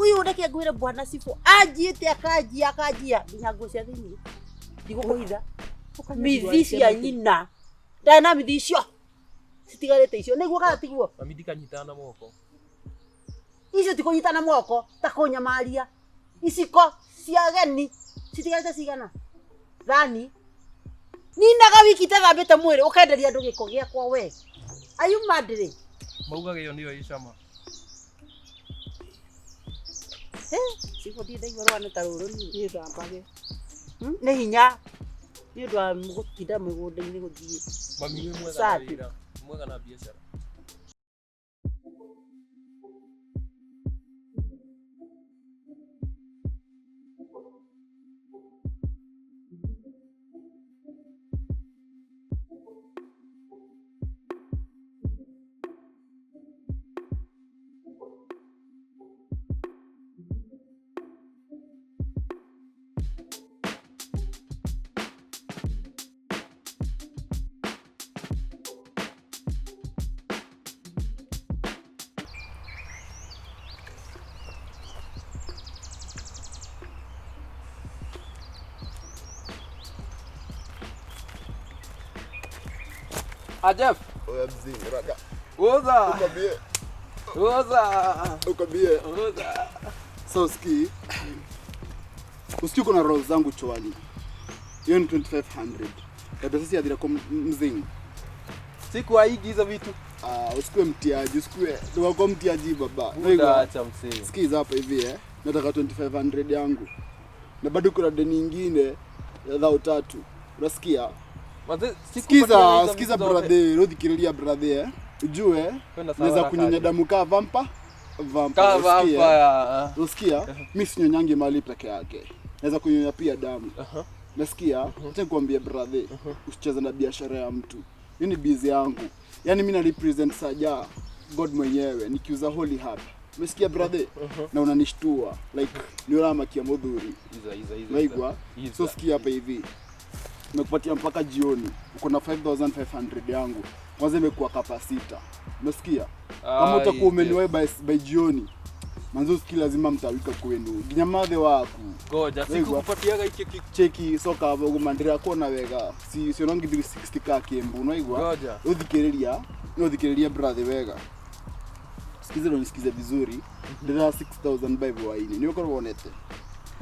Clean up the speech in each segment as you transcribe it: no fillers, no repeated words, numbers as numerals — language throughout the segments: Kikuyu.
Uyu reke ngwire bwana Cibũ anjiĩte akanjia akanjia nginya nguo cia thĩinĩ ndigũkũhitha mithi cia nyina ndarĩ na mithi icio citigarĩte icio nĩguo kana tiguo. Mami ndikanyitana na moko. Icio ti kũnyitana moko ta kũnyamaria iciko cia ageni citigarĩte cigana thani ninaga wiki itathambĩte mwĩrĩ ũkenderia andũ gĩko gĩakwa we. Are you mad rĩ? Maugaga ĩyo nĩyo ĩ cama. Cibũ ndirĩ ndaigua rũgano ta rũrũ niĩ. Gĩthambage. Nĩ hinya nĩ ũndũ wa gũtinda mũgũnda-inĩ gũthiĩ. Mami wĩ mwega na Safi. wĩra, mwega na biacara. Ah, Jeff. Oya mzee, rada. Oza. Ukwambie, Oza. ukwambie. Oza. So ski. Usikii kuna rolls zangu chwani. Hiyo ni 2500. Kabla sisi adira kwa mzingi. Sikuwaigi hizo vitu. Ah, usikue mtiaji, usikue. Ndio kwa mtiaji baba. Buda acha msee. Sikiza hapa hivi eh. Nataka 2500 yangu. Na bado kuna deni nyingine ya dhao tatu. Unasikia? Manze Sikiza, sikiza brother, ruthikiriria brother eh. Ujue Kwenda sawa naweza haraka kunyonya aje. damu kaa vampa. Vampa. Kaa unasikia? vampa. Unasikia? Mi sinyonyangi mali peke yake, naweza kunyonya pia damu. Nasikia? Acha nikwambie brother, usicheze na biashara ya mtu. Hii ni busy yangu, yaani mi na represent Saja God mwenyewe nikiuza holy hapa. Umesikia brother? Na unanishtua like ni kia mudhuri. Iza iza iza. Naigwa? Iza. So sikia hapa hivi, nimekupatia mpaka jioni, uko na 5500 yangu. Kwanza imekuwa kapa sita. Umesikia? Kama utakuwa umeniwahi by jioni, manzo usikii lazima mtawika kwenu nginya mathe waku. Goja, Naigwa. sikukupatiaga iki Cheki soka gumandira kuona wega si cionongi 360 ka kimbu unaigwa. Goja. Uthikiriria uthikiriria brother wega, sikize na nisikize vizuri. Ndira 6000 by bwaini ni ukorwo wonete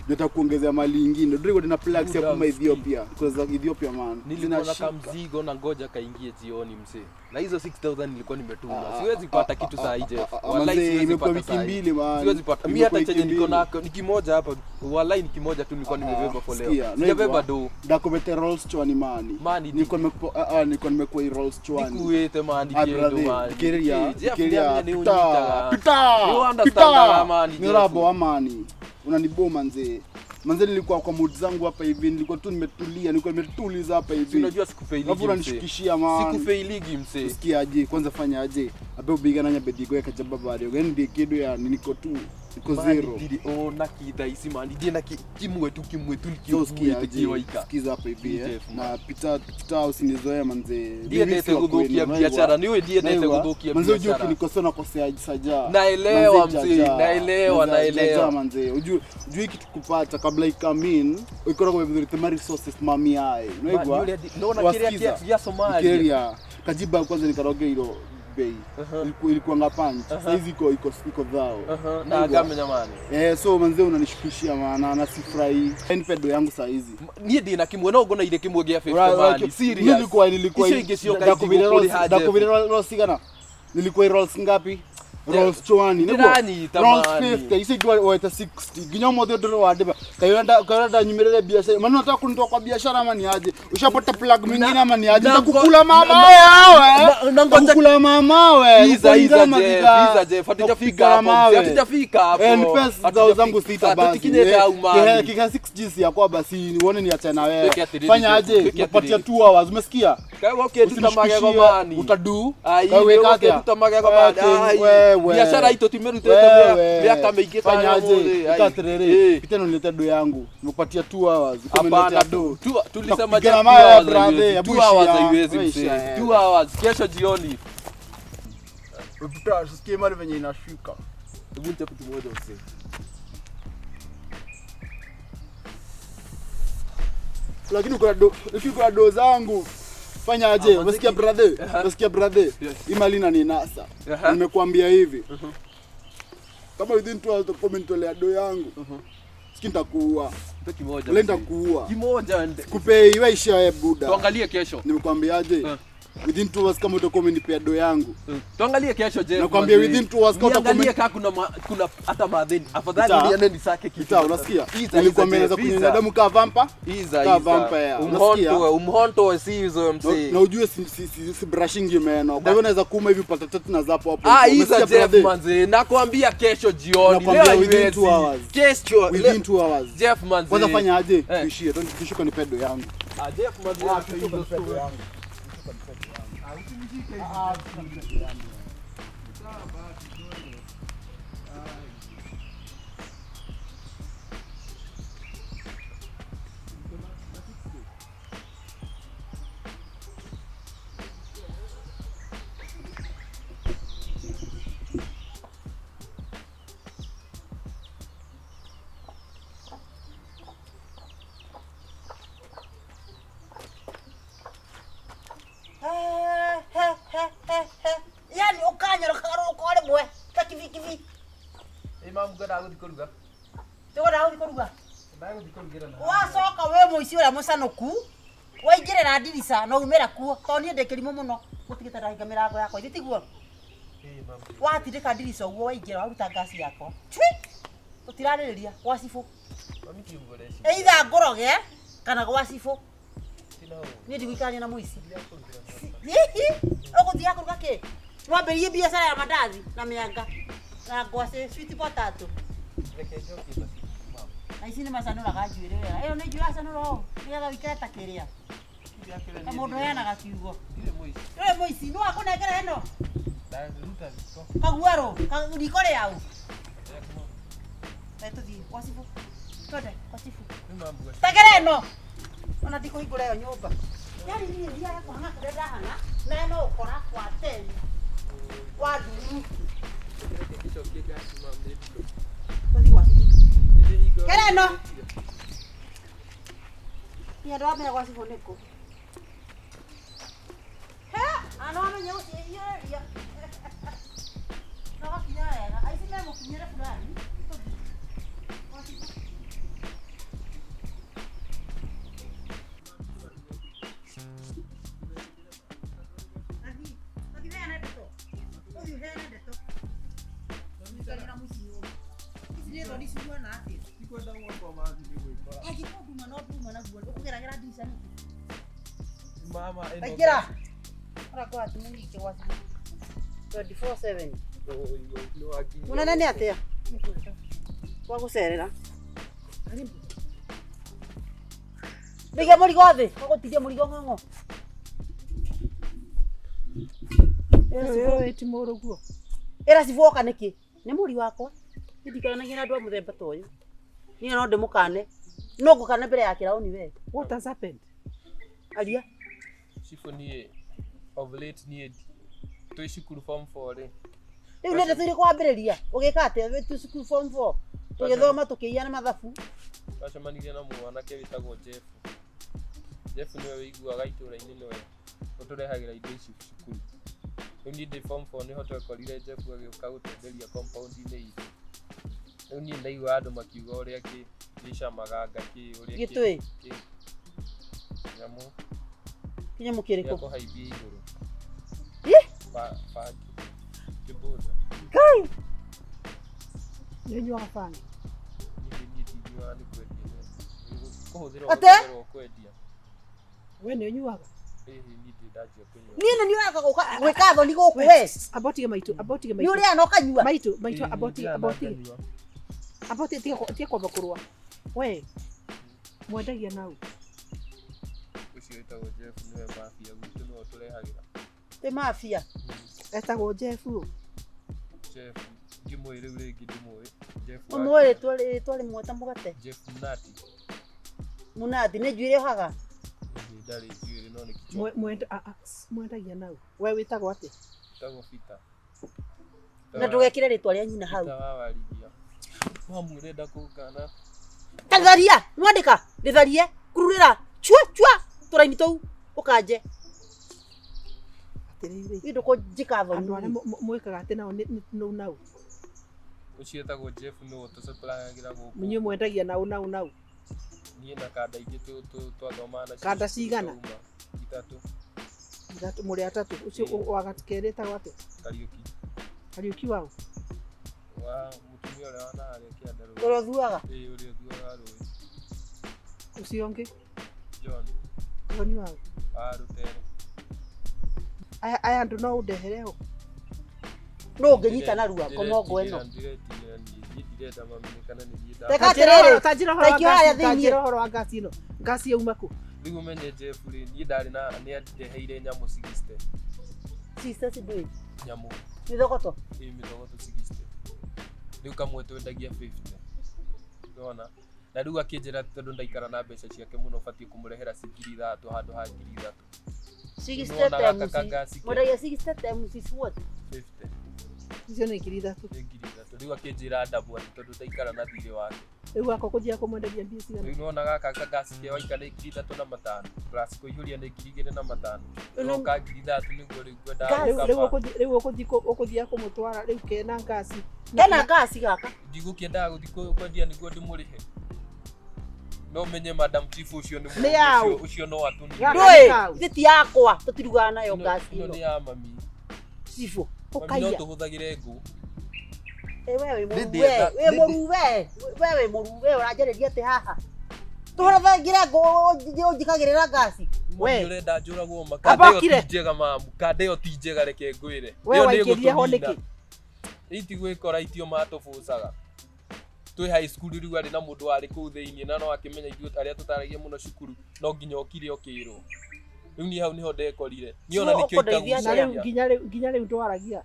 nitakuongezea mali ingine ndiri ndina plugs ya Buda, kuma usikii. Ethiopia kwa za Ethiopia man Nilikuwa na zinashika. kamzigo na ngoja kaingie jioni msee. Na hizo 6000 nilikuwa nimetuma. Ah, Siwezi ah, pata ah, kitu ah, saa hii ah, Jeff. ah, ah, Wallahi manze, siwezi imekuwa pata wiki saa hii. mbili man. Siwezi pata. Mimi hata Imekuwa chenye wiki niko mbili. nako ni kimoja hapa. Wallahi ni kimoja tu nilikuwa nimebeba for leo. Sikia, Sijabeba naigwa. do. Ndakubete rolls chwani mani. Mani, Nilikuwa nimekuwa ah, ah, nilikuwa nimekuwa i rolls chwani. Ndikuwete mani Ah, kindu brother, mani. thikĩrĩria, Jeff, thikĩrĩria, nĩ pita, ũnyitaga. pita, Nĩ pita. understandaga mani, Nĩ Jeff. ũraboa mani. Unaniboa manze. Manze nilikuwa kwa mood zangu hapa hivi, nilikuwa tu nimetulia, nilikuwa nimetuliza hapa Si hivi. unajua sikufailigi Alafu msee. unanishukishia man. Sikufailigi msee. Usikia aje? Kwanza fanya aje? Abe ubigana nya bedhigo ya kajaba bado. Gani ndiye kidu ya niko tu. Niko zero. Ndiri ona kitha ici mani ndie na kimwe tu kimwe tu So sikia nikiukuĩte aje? kĩwaika. Sikiza hapa hivi eh. Jeff, Na pita pita usinizoee manze. Ndiendete Mimi si wa gũthũkia kwenu, biacara unaigua? nĩ ũĩ ndiendete Naigua? gũthũkia Manze ujue biacara. ukinikosoa nakosea saja. Naelewa Manze, mzee, jaja. naelewa, Manze, naelewa. jaja manze. Ujue ujue kitu kupata kabla ikamin ikoragwo ithurite ma resources mami ai. Unaigua? Ma, nĩ ũrĩa nona kĩrĩa Wasikiza? gĩa Somalia. Kĩrĩa kajiba kwanza nikarogeirwo bei. Ilikuwa ngapanji. Sasa hizi iko iko iko dhao. Aha, na Unaigua? ngamenya mani. Eh, so manze unanishukishia maana na sifurahi. Nipe do yangu saa hizi. Niĩ ndĩ na kĩmwe no ngonaire kĩmwe gĩa 50 Right, mani. right. Serious. Nilikuwa Icio ingĩ cioka ndakuvire itigũkũrĩha rolls Jeff. ndakuvire rolls igana. Nilikuwa rolls ngapi? Rolls chwani. Niguo? Ndĩranyita Rolls mani. 50 icio ingĩ waita 60. Nginya ũmũthĩ ndũrĩ wandĩba. Kayurenda nyumĩrĩre biashara. Maana unataka kunitoa kwa biashara ama ni aje? Ushapata plug mwingine ama ni aje? na Nitakukula mama wewe. na ngoja- Nitakukula mama wewe. Iza, iza, Uko Jeff, maziga. iza, Jeff, hatujafika Nitakupigana hapo, mzee, mawe. hatujafika hapo. Eh, nipe zao zangu sita basi. Hatukinyete Eh, au mani. Kika 6G si yakwa basi uone ni achana wewe. Weke atiriri, Fanya Jeff, aje? weke Nakupatia atiriri. 2 hours. Umesikia? Okay, tuta magego mani. Utadu. Ai, Kaweka okay, atia? tuta magego mani. Okay, Ai, wewe. biashara itũ timerutĩte Wewe. mĩaka mĩingĩ ta Fanya aje? ũmũthĩ, ai. Ika atiriri. Eh. Pita nilete do yangu. Nimekupatia 2 hours. Uko Hapana, umeniletea do. tulisema Nakupigana just mawe, 2 hours brother. haiwezi. Hebu 2 hours ishia. haiwezi Wewe msee. ishia, eh. 2 hours kesho jioni. Pita, usikie mali venye inashuka. Hebu nichape kimoja msee. Lakini uko na do, lakini uko na do zangu. Fanya aje? Ah, Unasikia manze- brother? Aha. Unasikia brother? Yes. Hii mali inaninasa. Aha. Nimekuambia hivi. Kama within 2 hours utakuwa umenitolea do yangu. Siki nitakuua. Mpe kimoja. Ule mzee. nitakuua. Kimoja. Kupei wewe ishia wewe buda. Tuangalie kesho. Nimekuambiaje? Eh. Within 2 hours kama utakuwa umenipea do yangu. Tuangalie kesho Jeff. Nakwambia manze. within 2 hours kama utakuwa Niangalie kama kuna hata madheni. Afadhali Ita. niende nisake kitu. Ita, unasikia? Iza, Nilikwambia iza, naweza Jeff, kunyonya iza. damu kaa vampa. Iza, Kaa iza. vampire. Unasikia? Umhonto, umhonto si hizo Na, mzee. na ujue si brushingi meno. Kwa hivyo naweza kuuma hivi upate tatu na zapo hapo. Ah, iza Umesikia, Jeff brother? manze. Nakwambia kesho jioni. Nakwambia Leo within haiwezi. 2 hours. Kesho. Within leo- 2 hours. Jeff manze. Kwanza fanya aje? Eh. Tuishie, tuishie kwa nipe do yangu. Ah, Jeff manze. Hizo story. Yani ukanyoroka rũko rĩmwe ta kibikibi. Imam ngwenda gũthiĩ kũruga. Tũgwenda gũthiĩ kũruga. Ndagũthiĩ kũrugĩra na. Wacoka wĩ mũici ũrĩa mũcanũku waingĩrĩra ndirica na umĩra kuo tondũ niĩ ndĩ kĩrimũ mũno gũtigĩte ndahinga mĩrango yakwa ithe tiguo Eh, mam. watindĩka ndirica ũguo waingĩra waruta ngasi yakwa cui tũtirarĩrĩria gwa cibũ Mami ti ũguo ũreciria. either ngũroge kana gwa cibũ Sina ũũru. niĩ ndigũikarania na mũici Thiĩ kũrugĩra na. Hihi ũgũthiaga kũruga kĩ wambĩrĩrie biacara ya mandathi na mĩanga na ngwacĩ sweet potato Reke njokie basi. Mam. na ici nĩ macanũraga njuĩrĩ wega ĩyo nĩ njuĩrĩ acanũra ũũ nĩgetha ũikare ta kĩrĩa ta mũndũ ũheanaga kiugo Ndirĩ mũici. ndũrĩ mũici nĩ wakũnengera ĩno Ndaruta riko. kaguarũ riko rĩau Reke tũthiĩ gwa cibũ twende gwa cibũ Nĩ mambuga. tegera ĩno ona ndikũhingũra ĩyo nyũmba yani niĩ thiaga kũhang'a kũrĩa ndahang'a na no ũkora kwa teni wa nduru Reke ngĩcokie ngasi mam nĩ nduro. tũthiĩ gwa cibũ Nĩ ndĩhingo. Kera ĩno. Niĩ ndwamenya gwa cibũ nĩkũ he ana wamenya gũciĩhiũrĩria na wakinya wega aici memũkinyĩre fulani tũthiĩ gwa cibũ. Athiĩ, athiĩ ũheane ndeto. Ũthiĩ ũheane ndeto. Ũikare na mũici nyũmba. Ici nĩ thoni cihuana atĩa? Ndikwenda gwakwa mathi nĩ gwĩkora. Angĩkorwo nduma no nduma naguo ũkũgeragĩra ndirica nĩkĩ? Mama ĩno. Aingĩra. Ũrakora atĩ mũnyite gwa cibũ 24/7. Nĩ wakinya. Mũnene nĩ atĩa? Gwa gũcerera. Ndũige mũrigo thĩ, ũgũtigia mũrigo ng'ong'o. Ũyũ ti mũrũguo. Ĩra cibũ oka nĩkĩ? Nĩ mũri wakwa. Niĩ ndikaranagia na andũ a mũthemba ta ũyũ. Niĩ no ndĩmũkane. No ngũkane mbere ya kĩraũni we. What has happened? Aria. Cibũ niĩ of late niĩ twĩ cukuru form 4 rĩ. Rĩu nĩ ndeto irĩkũ wambĩrĩria? Ũgĩka atĩa wĩ tu cukuru form 4? Tũgĩthoma tũkĩiya na mathabu. Twacemanirie na mwanake wĩtagwo Jeff. Jeff nĩwe wĩiguaga itũũra-inĩ nĩwe ũtũrehagĩra indo ici cukuru. Rĩu niĩ ndĩ form 4 nĩho twekorire Jeff agĩũka gũtwenderia compound-inĩ itũ. Rĩu niĩ ndaigua andũ makiuga ũrĩa gĩcamaga ngakĩ ũrĩa Gĩtũĩ? Nyamũ Kĩnyamũ gĩa kĩrĩkũ? kũhaimbia igũrũ. Ih! Bangi. Kĩbũnda. Ngai! Nĩ ũnyuaga bangi? Niĩ niĩ ndingiugaga nĩ kwendia kũhũthĩrwo Ate? kũhũthĩrwo kwendia. We nĩ ũnyuaga? Ĩhĩ niĩ ndirĩ ndanjia kũnyua. Niĩ nĩ niĩ ũraka gũka gwĩka thoni gũkũ we. Amba ũtige maitũ, amba ũtige Nĩ maitũ. ũrĩaga na ũkanyua. Maitũ, maitũ, Ĩĩ, amba ũtige, ndirĩ amba ũtige. ndanyua. Amba ũtige, tiga kwamba kũrũa. We, mwendagia nau. Ũcio wĩtagwo Jeff nĩwe mafia gwitũ nĩwe ũtũrehagĩra. Twĩ mafia. Etagwo Jeff ũ. Jeff ndimũĩ rĩu rĩngĩ ndimũĩ. Jeff wa Ũmũĩ rĩtwa rĩtwa rĩmwe ta mũgate. Jeff Mnati. Mũnathi nĩ njuĩrĩ ohaga. Ĩhĩ ndarĩ njuĩrĩ no nĩ kichwa. Mwendagia nau. We wĩtagwo atĩa? Wĩtagwo Peter. Na ndũgekĩre rĩtwa rĩa nyina hau. Peter wa Warigia. Mamu ũrenda kũngana. Tatharia, nwandĩka, rĩtharie, kururĩra. Chua chua tũraini tũu ũkanje. Atĩrĩrĩ. Niĩ ndũkũnjĩka thoni. Andũ arĩa mwĩkaga atĩ nao nĩ nũ nau. Ũcio etagwo Jeff nĩwe ũtũcapuragĩra gũkũ. Inyuĩ mwendagia nau nau nau. Niĩ na kanda ingĩ twathomaga nacio. Kanda cigana? Ithatũ. Ithatũ mũrĩ atatũ. Ũcio wa kerĩ etagwo atĩa? Kariũki. Kariũki waũ? Wa mũtumia ũrĩa wa naharĩa kĩanda rũĩ. Ũrĩa ũthuaga? Ĩĩ ũrĩa ũthuaga rũĩ. Ũcio ũngĩ? John. John waũ? Wa rũtere. Aya andũ no ũndehere ho. No ũngĩnyita narua komongo ĩno. Ndiretigĩra niĩ, ndirenda mamenye kana nĩ niĩ Reka atĩrĩrĩ, Ta njĩra ũhoro wa ngasi ĩno. Ngasi yauma kũ? Rĩu ũmenye Jeff rĩ, niĩ ndarĩ na nĩ andeheire nyamũ 60. 60 ndũĩ? Nyamũ. Mĩthogoto? Ĩĩ mĩthogoto 60. Rĩu kamwe twendagia 50. Ndona? Na rĩu akĩnjĩra tondũ ndaikara na mbeca ciake mũno batiĩ kũmũrehera ci 3,000 handũ ha 3,000. 60 times. Mwendagia 60 times is what? 50. Icio nĩ 3,000. Nĩ 3,000. Rĩu akĩnjĩra ndabu atĩ tondũ ndaikara na thirĩ wake. Rĩu gaka ũkũthiaga kũmwenderia mbia cigana? Rĩu nĩwona gaka kangasi ke waika nĩ 3,500 plus kũihũria nĩ 2,500. Roka 3,000 nĩguo rĩu ngwendaga Rĩu ũkũthiaga kũmũtwara rĩu kena ngasi. Kena ngasi gaka? Ndigũkĩendaga gũthiĩ kwendia nĩguo ndĩmũrĩhe. No menye Madam Chief ũcio nĩ mũndũ ũcio no atũnine. Ndũĩ, ithe ti yakwa, tũtirugaga nayo ngasi ĩno. Ĩno nĩ ya mami. Chifu, ũkaiya. Mami no tũhũthagĩre ngũ. Wewe mũru we, wewe mũru we ũranjarĩria atĩ haha. Tũhũthagĩre ngũ ũnjikagĩrĩra ngasi. We ũrenda njũragwo ma. Kanda ĩyo ti njega mamu, kanda ĩyo ti njega reke ngwĩre. We waikĩria ho nĩkĩ? Itigwĩkora itio matũbũcaga. Twĩ high school rĩu arĩ na mũndũ warĩ kũu thĩinĩ na no akĩmenya ithuĩ arĩa tũtaragia mũno cukuru no nginya okire ũkĩrwo. Rĩu niĩ hau nĩho ndekorire. Niĩ ona nĩkĩo itagucagia. Nginya rĩu ndwaragia.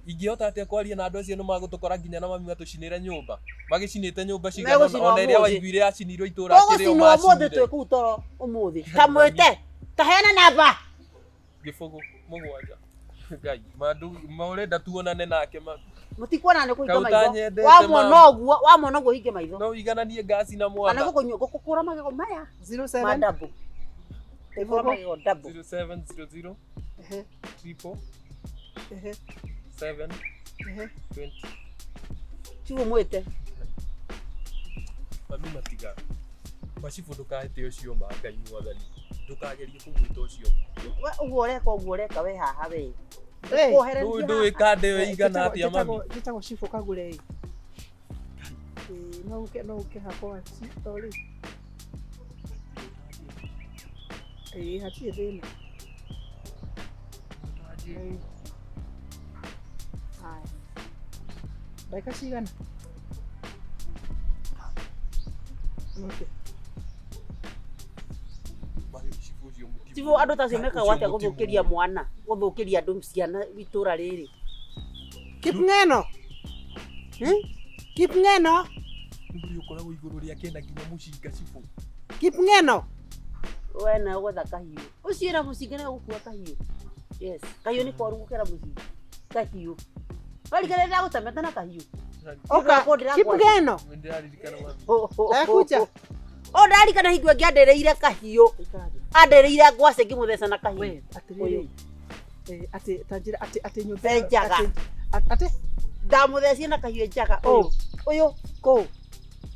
Ingĩhota atĩa kwaria na andũ acio nĩ magũtũkora nginya na mami matũcinĩre nyũmba. Magĩcinĩte nyũmba cigana ona ĩrĩa waiguire yacinirwo itũũra akĩrĩ o macinire. Tũgũcinwo ũmũthĩ twĩ kũu toro ũmũthĩ. Kamwĩte, ta heana namba. 0 7. Ngai, ũrenda tuonane nake ma. Mũtikuona nĩ kũhinga maitho. Wamwona ũguo, wamwona ũguo hinge maitho. No igananie ngasi na mwana. Kana gũkũra magego maya. 07 Ma double. Gũkũra magego double. 0700 triple 7 20. Chifu mwĩte. Mami matiga. Macibu ndũkahĩte ũcio ma Ngai mwathani. Ndũkagerie kũmwĩta ũcio ma. Ũguo ũreka ũguo ũreka we haha we. Ndũĩ kanda ĩyo ĩigana atĩa mami? Njĩtagwo Chifu Kagure ĩ. No ũke no ũke hakwa sorry. Ĩĩ hatirĩ thĩna. Haya. Ndagĩka cigana? Okay. Chifu andũ ta acio mekaga atĩa gũthũkĩria mwana, gũthũkĩria andũ ciana itũra rĩrĩ? Kipng'eno. Kipng'eno. Nĩ ũkoragwo igũrũ rĩake na nginya mũcinga Chifu. Kipng'eno. We na ũgwetha kahiũ. Ũcio na mũcinga na ũgũkua kahiũ. Yes, kahiũ nĩ koru gũkĩra mũcinga. Kahiũ. Warikana ndagũtemete na kahiũ. Oka, Kipng'eno. Nĩndĩraririkana mami. Ekuja. O ndarikana hingo ĩngĩ andereire kahiũ. Andereire ngwacĩ ngĩmũtheca na kahiũ. We, atĩrĩrĩ. Atĩ ta njĩra atĩ atĩ nyũmba njaga. Atĩ ndamũthecire na kahiũ njaga. Ũyũ. Ũyũ kũ.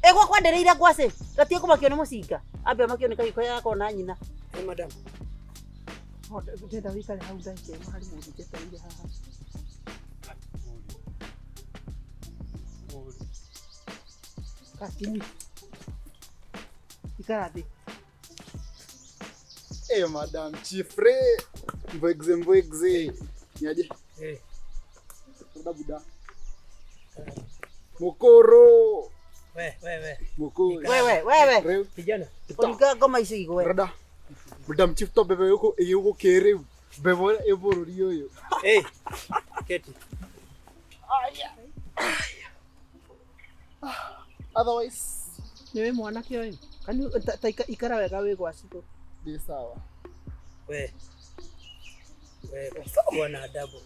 Ĩ gwakwa andereire ngwacĩ. Gatige kũmakio nĩ mũcinga. Ambe amakio nĩ kahiũ karĩa gakoragwo na nyina. Ĩ madam. Ndĩrenda wĩikare hau ndagĩka ĩmwe harĩ mũndũ njetereire haha. Kakinyi. Ikara thĩ. Eh, Madam Chief re. Mbwegze mbwegze. Niaje? Eh. Buda buda. Mukoro. We we. Mukoro. Wewe wewe. Kijana. Ũringa ngoma ici igwe. Brother. Madam Chief to bebe yuko yuko kere. Bebe e bũrũri ũyũ. Eh. Keti. Aya. Otherwise nĩ wĩ mwanake ũyũ. Kani ta ikara wega wĩ gwa cibũ. Ndi sawa. We. We kuwa na adabu,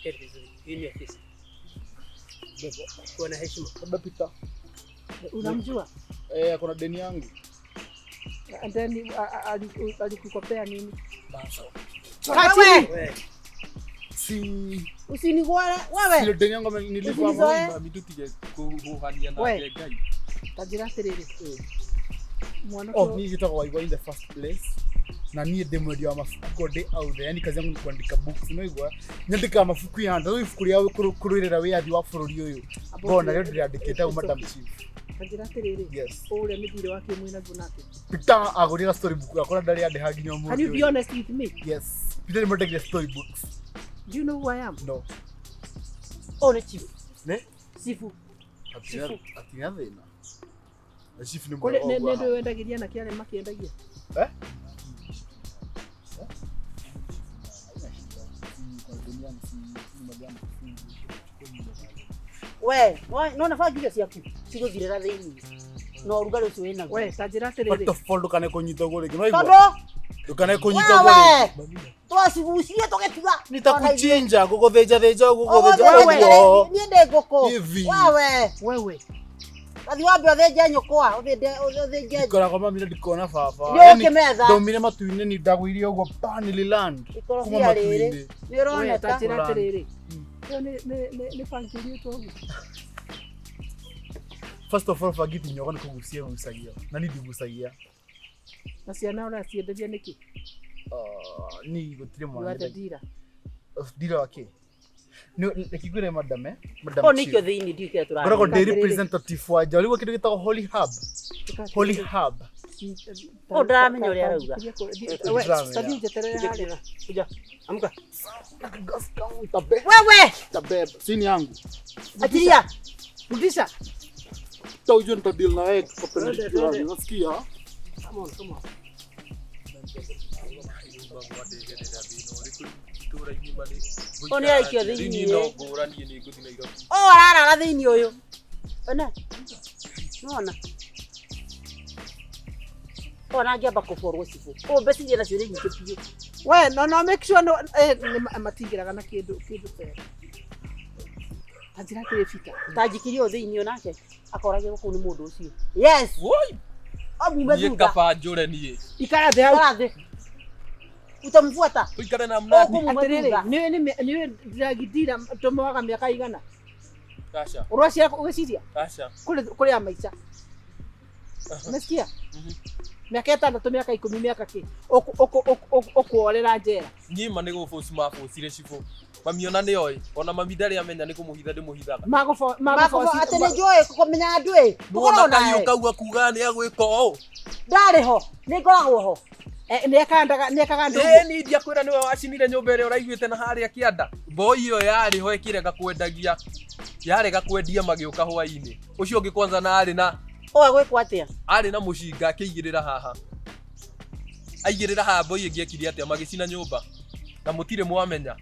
keti vizuri. Hii ni ofisi. Kuwa na heshima. Labda Peter. Unamjua? Eh, kuna deni yangu. And then alikukopea nini? Wewe We. Si usinigware wewe. sio deni yangu nilipa Usinizoe. Mami tutige kuhuhania We. nake Ngai. Ta njĩra atĩrĩrĩ. Mwanake Oh, mimi njĩtagwo Waigwa in the first place na niĩ ndĩ mwendia wa mabuku ndĩ out there, yani kazi yangu ni kuandika books, unaigua nyandĩkaga mabuku ya rĩu ibuku rĩa kũrũĩrĩra wĩyathi wa bũrũri ũyũ ngona rĩo ndĩrĩandĩkĩte au Madam Chief. Ta njĩra atĩrĩrĩ. Yes. Ũrĩa mĩthire wake mwĩ naguo nake. Peter agũrĩra storybook yakwa na ndarĩ andĩha nginya ũmũthĩ Can you be ũyũ. honest with me? Yes. Peter nĩmwendagĩria storybooks. Do you know who I am? No. Ũyũ nĩ chief. Nĩ? Chifu. Atina thĩna. Na chief nĩ Kũrĩ mwega nĩ ũguo nĩ ndũĩ wendagĩria anake arĩa makĩendagia. Eh? We, nona bangi icio ciaku cigũthirĩra thĩinĩ na ũrugarĩ ũcio wĩnaguo. We, ta njĩra First atĩrĩrĩ. of all ndũkane kũnyita ũguo rĩngĩ. Nĩwaigua? Tondũ Ndũkane kũnyita ũguo rĩngĩ. wewe twacigucirie tũgĩtiga. Nitakuchinja ngũgũthĩnja thĩnja ũguo ngũgũthĩnja ũguo. Niĩ ndĩ ngũkũ. Hivi. Wewe Wewe. gathi wambe ũthĩnje nyũkwa, ũthĩnje Ndikoragwo mami na ndikona baba. Nĩ Yaani, ũkĩmetha. Ndaumire matu-inĩ ni ndagũirie ũguo pa nililand. Kuma ikorobia rĩrĩ matu-inĩ. nĩ We, ta ũroneka. njĩra Ũran. atĩrĩrĩ. Ĩyo nĩ bangi ũrĩtwo ũguo. First of all bangi tinyogo nĩ kũgucia gucagia. Na niĩ ndigucagia. Na ciana ũracienderia nĩkĩ? Ni gũtirĩ You mwana. are the dealer. Dealer wa kĩ? Nĩ reke ngwĩre madam eh. Madam Ũyũ nĩkĩo Chief. thĩinĩ ndiũ kĩrĩa Ngoragwo tũraria. ndĩ representative wa nja. Ũrĩgua kĩndũ gĩtagwo Holy Hub. Holy Hub. Ũyũ ndaramenya ũrĩa arauga. Ndĩramenya. Tathiĩ njeterere harĩa. Kuja. Amka. Wewe Tabeba. Si ni yangu. achilia. Rudisha. Hata ujue nitadeal na wewe kwa Twende, penalty twende. yangu. Unasikia? Come on, come on. Ũyũ nĩ aikio thĩinĩ. No ngũranie nĩ ngũthiĩ Nairobi. Ũyũ ararara thĩinĩ ũyũ. One. Nĩwona? Ona angĩamba kũborwo cibũ. Ũyũ mbeca iria nacio nĩ nyingĩ biũ. We, no no make sure no eh nĩ matingĩraga na kĩndũ kĩndũ fair. Ta njĩra atĩrĩ Peter. Ta njikirie ũyũ thĩinĩ onake akoragĩrwo kũu nĩ mũndũ ũcio. Yes. Woi, Amume niĩ thutha. kaba njũre niĩ. Ikara thĩ hau. Ikara thĩ. Utamfuata. Tũikare na mnadi. Ũkũmuma Atĩrĩrĩ, thutha. nĩũĩ nĩũĩ ndĩragindira tũmoaga mĩaka igana. Aca, Ũraciara ũgĩciria aca. kũrĩ kũrĩ ya maica. Umesikia? Mĩaka ĩtandatũ, mĩaka ikũmi, mĩaka kĩ. Ũkuorera njera. Niĩ ma nĩ gũbũci mabũcire cibũ. Mami ona nĩ oĩ. Ona mami ndarĩ amenya nĩ kũmũhitha ndĩmũhithaga. Magũbo Makũbo atĩ nĩ njũĩ kũmenya andũ ĩ. Nĩwona Tũkoragwo kahiũ nawe. kau akuga nĩ agwĩka ũũ. Ndarĩ ho. Nĩ ngoragwo ho. Nĩekaga nĩekaga andũ Ĩĩ niĩ ndiakwĩra nĩwe wacinire nyũmba ĩrĩa ũraiguĩte na harĩa kĩanda. Mboi ĩyo yarĩ ho ĩkĩrega kwendagia. Yarega kwendia magĩũka hwainĩ. Ũcio ũngĩ kwanza na arĩ na Ũyũ agwĩkwo atĩa? arĩ na mũcinga akĩigĩrĩra haha. Aigĩrĩra haha mboi ĩngĩ ekire atĩa magĩcina nyũmba. Na mũtirĩ mwamenya.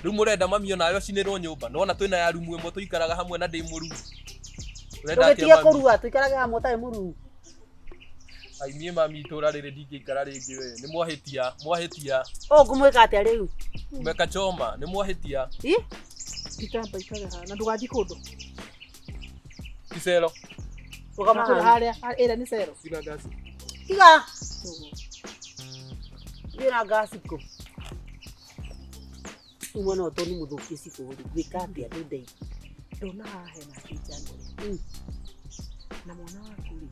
Rĩu mũrenda mami onawe acinĩrwo nyũmba. Nĩwona twĩna ya rumu ĩmwe tũikaraga hamwe na ndĩ mũruu. Ũrenda atĩa Ndũgĩtige mami? kũrua tũikarage hamwe ũtarĩ mũruu. Ai niĩ mami itũra rĩrĩ ndingĩikara rĩngĩ we. Nĩ mwahĩtia, mwahĩtia. Ũyũ ngũmwĩka atĩa rĩu? Mekachoma, nĩ mwahĩtia. Ĩ? Peter amba ikare haha na ndũgathiĩ kũndũ. Icero. Rũgama Kũrĩa haha. harĩa ĩrĩa nĩ cero. Tiga ngasi. Tiga. Thiĩ na ngasi kũ? Rĩu mwana ũyũ tondũ nĩ mũthũkie cibũ rĩ, ngwĩka atĩa rĩu ndeithia? Ndona haha hena kĩnjano Mm. na mwana waku rĩ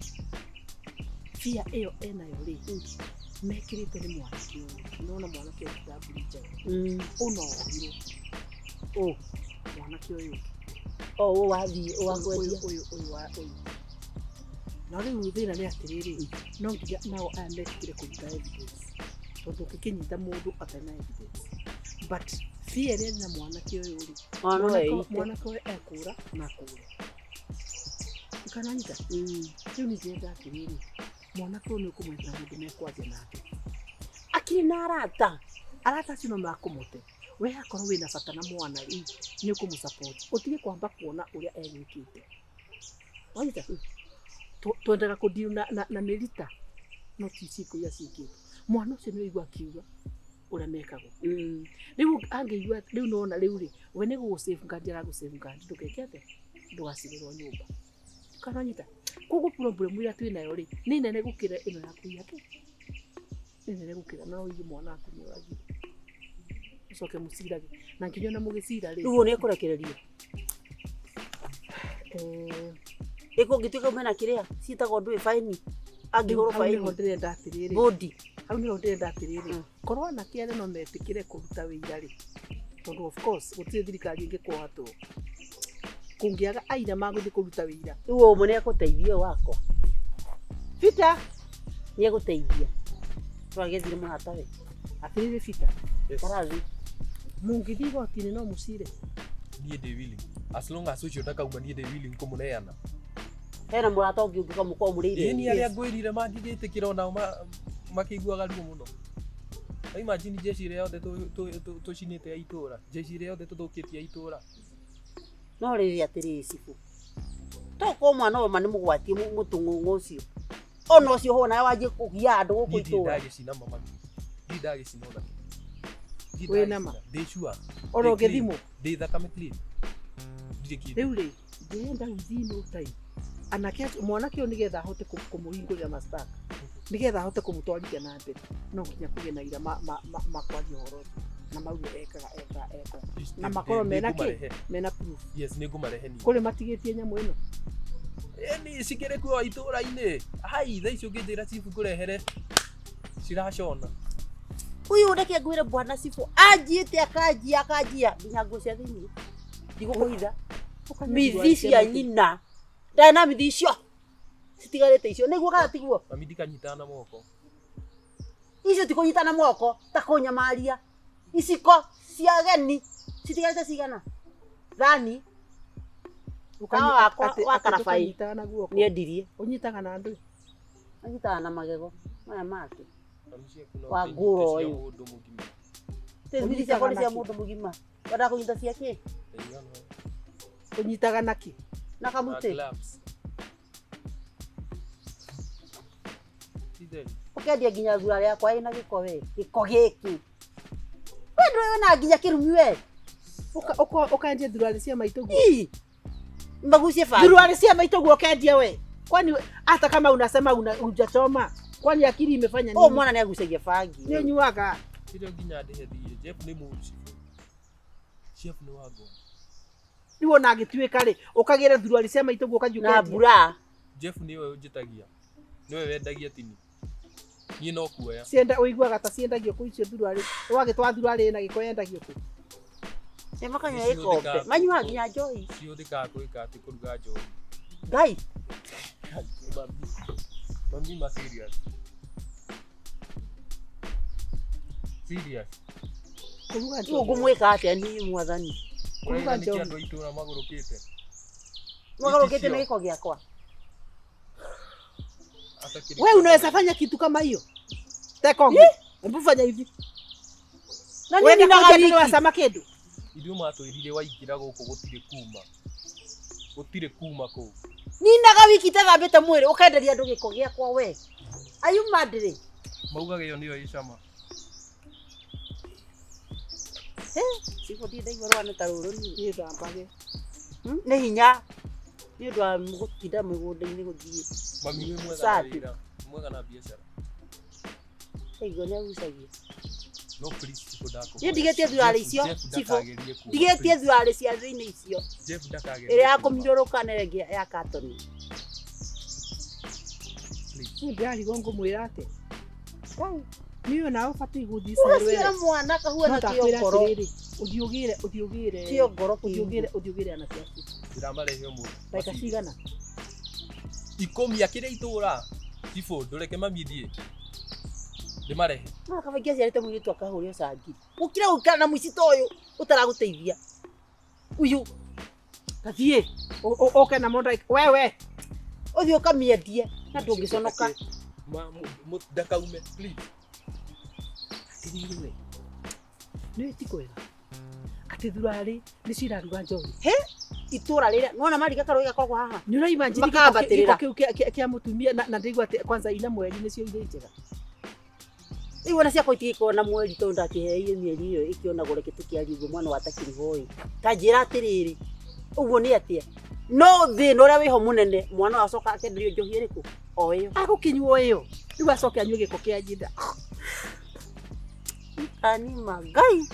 bia ĩyo enayo rĩ mekĩrĩte nĩ mwanake ũyũ nona mwanake ũyũ ndamburi njega ũna ohirwo Ũ. mwanake ũyũ O ũũ wathiĩ ũũ ũyũ wakwendia. ũyũ ũyũ wa ũyũ na rĩu thĩna nĩ atĩrĩrĩ no nginya nao aya metĩkĩre kũruta evidence tondũ ũngĩkĩnyita mũndũ atarĩ na evidence but bia ĩrĩa ĩrĩ na mwanake ũyũ rĩ Ona no eite. mwanake ũyũ ekũra na akũre ukananyita rĩu nĩ ndĩrenda atĩrĩrĩ mwanake ũyũ nĩ ũkũmwethera mũndũ mekwaria nake Akĩrĩ na arata. arata acio no makũmũte we akorwo wĩna bata na mwana rĩ nĩ ũkũmũsupport ũtige kwamba kuona ũrĩa egwĩkĩte wanyita twendaga kũdeal na mĩrita no ti ciĩko iria ciĩkĩtwo mwana ũcio nĩ ũigua akiuga ũrĩa mekagwo rĩu angĩigua rĩu nona rĩu rĩ we nĩ gũgũ safeguard aragũ safeguard ndũgeke atĩa ndũgacinĩrwo nyũmba kananyita koguo problem ĩrĩa twĩ nayo rĩ nĩ nene gũkĩra ĩno ya kũiya kĩ Nĩ nene gũkĩra no ũige mwana waku nĩ oragire. Mũcoke mũcirage. Na nginya ona mũgĩcira rĩ. Rĩu ũyũ nĩ ekũrekererio. Eh, Ĩkũngĩtuĩka mena kĩrĩa ciĩtagwo ndũĩ baini. Angĩhũrwo hau nĩho baini. ndĩrenda atĩrĩrĩ. Bodi. Hau nĩho ndĩrenda atĩrĩrĩ. Mm. Korwo anake arĩa no metĩkĩre kũruta wĩira rĩ. Tondũ of course gũtirĩ thirikari ĩngĩkwoha tũ. Kũngĩaga aira magũthiĩ kũruta wĩira. Rĩu ũmwe nĩ ekũteithia ũyũ wakwa. Peter, Nĩ egũteithia. Twagethire mũratawe. atĩrĩrĩ Peter, Yes. Karathi. mũngĩthiĩ igoti-inĩ no mũcire. Niĩ ndĩ willing. As long as ũcio ndakauma niĩ ndĩ willing kũmũneana. Hena mũrata ũngĩ ũngĩka mũkorwo mũrĩire. Ĩni arĩa ngwĩrire mangĩgĩtĩkĩra onao makĩiguaga ruo mũno. Ta imagine jeshi ĩrĩa yothe tũcinĩte ya itũra, jeshi ĩrĩa yothe tũthũkĩtie ya itũra. No rĩrĩ atĩrĩrĩ cibũ. Tokorwo mwana ũyũ ma nĩ mũgwatie mũtũng'ũng'ũ ũcio. Ona ũcio ho nawe wanjie kũgia andũ gũkũ Niĩ ndirĩ itũra. ndagĩcina mama. Ndirĩ ndagĩcina ona kĩ. Ndirĩ Wĩ na ma? ndagĩcina. Ndĩ sure. Ona Ndĩ clean. ũngĩthimwo. Ndĩ thakame clean. Ndirĩ kĩndũ. Rĩu rĩ, ndĩrenda within no time anake acio mwanake ũyũ nĩgetha ahote kũmũhingũrĩra mastaka nĩgetha ahote kũmũtwarithia na mbere no nginya kũgĩe na aira makwaria ũhoro ũcio na mauge ekaga ekaga ekaga na makorwo mena kĩ Nĩngũmarehe. mena proof Yes, nĩngũmarehe niĩ. kũrĩ matigĩtie nyamũ ĩno Ĩni cikĩrĩ kuo itũra-inĩ. Hai, thaa ici ũngĩnjĩra chief ngũrehere ciracona. Ũyũ reke ngwĩre bwana cibũ anjiĩte akanjia akanjia nginya nguo cia thĩiniĩ. Ndigũkũhitha. Mithi cia nyina. Ndarĩ na mithi icio. Citigarĩte icio. Nĩguo kana tiguo? Mami ndikanyitana na moko. Icio ti kũnyitana moko ta kũnyamaria. Iciko cia ageni citigarĩte cigana? Thani Tawa wakwa wa karabai. Ũnyitaga na guoko nĩendirie. ũnyitaga na ndũ Anyitaga na magego maya make. Mami ciaku no Wa ũkĩnyite ngũrũ cia ũyũ. mũndũ mũgima. Mithi ciakwa nĩ cia mũndũ mũgima. Wendaga kũnyita cia kĩ? Ndaigana. ũnyitaga na kĩ Na Na kamũtĩ. gloves. Ti theri. Ũkendia nginya thura rĩakwa ĩna gĩko we. Gĩko gĩkĩ. We ndũĩ wĩna nginya kĩrumi we. Ũkendia thuruarĩ cia maitũguo Ii. Magucie bangi. thuruarĩ cia maitũguo ũkendia we kwani hata kama unasema una, hujachoma kwani akili imefanya Ũyũ nini mwana nĩagucagia bangi. nĩ ũnyuaga Kĩrĩa nginya ndĩhe thiirĩ. Jeff nĩ mũru cibũ. Jeff nĩ wa ngoma. rĩu ona angĩtuĩka rĩ ũkagĩra thuruarĩ cia maitũguo ũkathiĩ Na ũkendia mbura. Jeff nĩwe ũnjĩtagia. Nĩwe wendagia tini. Niĩ no kuoya. cienda ũiguaga ta ciendagio kũ icio thuruarĩ wagĩtwara thuruarĩ ĩna gĩko yendagio kũ Nĩ makanyua Nĩcio gĩkombe. thikaga Manyuaga nginya njohi. Cihũthĩkaga gwĩka atĩ kũruga njohi. Ngai. Mami. Mami ma serious. Serious. kũruga Rĩu njohi ngũmwĩka atĩa niĩ mwathani? Kũruga Ũraiga nĩkĩ njohi. andũ a itũra magũrũkĩte? Mwagarũkĩte nĩ gĩko gĩakwa. Hata kĩrĩ we unaweza fanya kitu kama hiyo tekongo hebu fanya hivi Na niĩ Ũrenda ninaga kũnjia nĩ wiki. wacama kĩndũ Ithuĩ matwĩrire waingĩra gũkũ gũtirĩ kuma. Gũtirĩ kuma kũu. Ninaga wiki itathambĩte mwĩrĩ ũkenderia andũ gĩko gĩakwa we. Are you mad rĩ? Maugaga ĩyo nĩyo ĩ cama. Cibũ ndirĩ ndaigua rũgano ta rũrũ niĩ. gĩthambage Nĩ hinya. Nĩ ũndũ wa gũtinda mũgũnda-inĩ gũthiĩ. Mami wĩ mwega na Safi. wĩra. Mwega na biacara. Ndaigua nĩ agucagia. No please cibũ ndakũhoya. Niĩ ndigĩtie thuruarĩ icio, Jeff cibũ. ndakagerie kuma, Ndigĩtie please. thuruarĩ cia thĩinĩ icio. Jeff ndakagerie Ĩrĩa ya kuma, kũmirũrũka na ĩrĩa ĩngĩ ya katoni. please. niĩ ndĩrarigwo ngũmwĩra atĩa niĩ onawe ũbatiĩ gũthiĩ Ũgaciara mwana kahuana no ndakwĩra kĩongoro. atĩrĩrĩ ũthiĩ ũgĩre ũthiĩ ũgĩre Kĩongoro ũthiĩ kĩingĩ. ũgĩre ũthiĩ ũgĩre anake acio Ndĩramarehe ũmũthĩ. ndagĩka Macini. cigana Ikũmi akĩrĩ itũra. Cibũ ndũreke mami thiĩ. Ndĩmarehe. No kaba ingĩaciarĩte mũirĩtu akahũrĩo cangiri. Gũkĩra gũikara na mũici ta ũyũ ũtaragũteithia. Ũyũ tathiĩ ũke na mũndũ wewe ũthiĩ ũkamĩendie na ndũngĩconoka. Ndakaume please. Atĩrĩrĩ we nĩ ti kwega atĩ thurarĩ nĩ ciraruga njohi Itũra rĩrĩa nĩwona mariga karũĩ gakoragwo haha. nĩ ũraimagine Makambatĩrĩra. gĩko kĩu kĩa mũtumia na ndĩraigua atĩ kwanza ina mweri nĩcio irĩ njega Rĩu ona ciakwa itigĩkorwo na mweri tondũ ndakĩheire mĩeri ĩyo ĩkĩonagwo reke tũkĩarie ũguo mwana wa takĩrĩ Ta njĩra atĩrĩrĩ, ũguo nĩ atĩa? No thĩna ũrĩa wĩho mũnene mwana ũyũ acoka akenderio njohi ĩrĩkũ? O ĩyo. agũkĩnyuo ĩyo rĩu acoke anyue gĩko kĩa nyina. Anima ngai.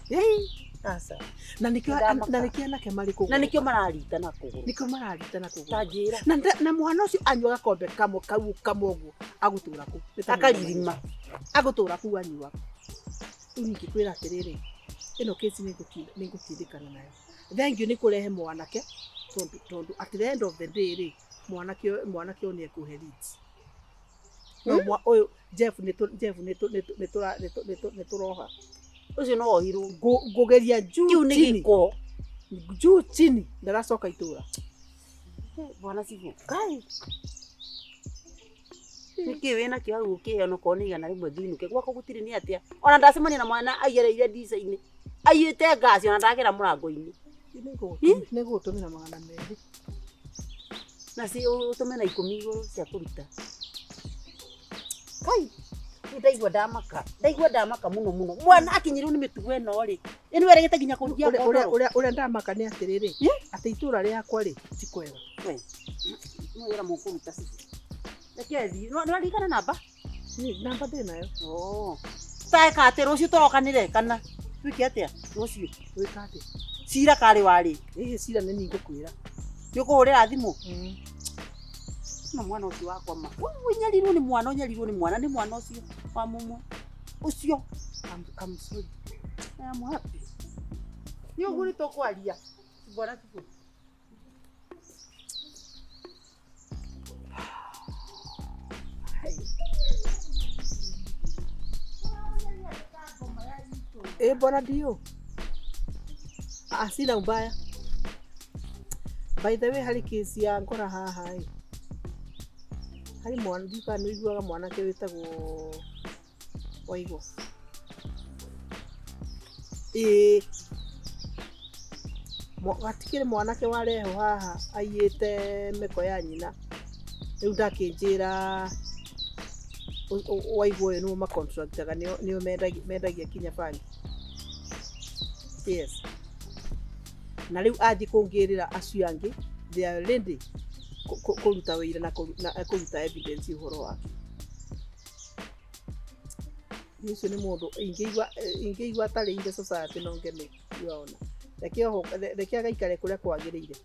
Ei, aca. Na nĩkĩo Ndamaka. na nĩkĩo anake marĩ kũgũrũka. Na nĩkĩo mararita na kũgũrũ. Nĩkĩo mararita na kũgũrũka. Ta njĩra. Na na mwana ũcio anyua gakombe kamwe kau kamwe ũguo agũtũra kũ. Nĩ ta Akaririma. Agũtũra kũu anyuaga. Rĩu ingĩkwĩra atĩrĩrĩ, ĩno kesi nĩngũtindĩkana nayo. Thank you nĩ kũrehe mwanake tondũ tondũ at the end of the day rĩ, mwanake mwanake ũyũ nĩ ekũhe leads. No mwa ũyũ Jeff nĩ Jeff nĩ nĩ tũroha. Ũcio no ohirwo. Ngũgeria juu Kĩu nĩ chini. gĩko. Juu chini ndaracoka itũra. Bwana cibũ. Kai. Nĩkĩ wĩna kĩo hau ũkĩheo onokorwo nĩ 100 ngĩinũke gwakwa gũtirĩ nĩ atĩa. Ona ndacemania na mwana aigereire ndica-inĩ. Aiyĩte ngaci ona ndagera mũrango-inĩ. Nĩngũgũtũmĩra 200. Na ci ũtũme na 10 igũrũ cia kũruta. Kai. Niĩ ndaigua ndamaka. Ndaigua ndamaka mũno mũno. Mwana akinyĩrwo nĩ mĩtugo ĩno rĩ. Ĩno erĩgĩte nginya kũrugia Ũrĩa ngondoro. ũrĩa ũrĩa ndamaka nĩ atĩrĩrĩ, atĩ itũra rĩakwa rĩ ti kwega. We. No wĩra mũkũruta cibũ. Reke thiĩ. Nĩ waririkana namba? Niĩ namba ndĩ nayo. Oh. Taeka atĩ rũciũ tũrokanĩre kana twĩke atĩa rũciũ? Gwĩka atĩa? Cira karĩ warĩ. Ĩhĩ cira nĩ niĩ ngũkwĩra. Nĩ ũkũhũrĩra thimũ? Na mwana ũcio wakwa ma. Ũnyarirwo nĩ mwana, ũnyarirwo nĩ mwana, nĩ mwana ũcio wa mũmwe. Ũcio. I'm sorry. I am happy. Nĩ ũguo nĩ tũkwaria. Bwana cibũ. Eh, bwana ndio. Ah, sina ubaya. By the way, harĩ kesi ya ngora haha ĩ. Harĩ mwana ndiũĩ kana nĩ ũiguaga mwanake wĩtagwo Waigwa. Ĩĩ. Gatikĩrĩ mwanake warehwo haha aiyĩte mĩko ya nyina. Rĩu ndakĩnjĩra Waigwa ũyũ nĩo macontractaga nĩo nĩo mendagia kinya bangi. Yes. Na rĩu athiĩ kũngĩrĩra acio angĩ they are ready kũruta wĩira na kũruta evidence ũhoro wake. Ũcio nĩ mũndũ ingĩigua ingĩigua atarĩire society no ngene waona. Reke oho reke agaikare kũrĩa kwagĩrĩire.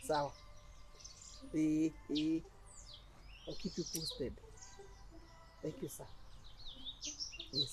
Sawa. Ĩĩ ĩĩ. I'll keep you posted. Thank you, sir. Yes.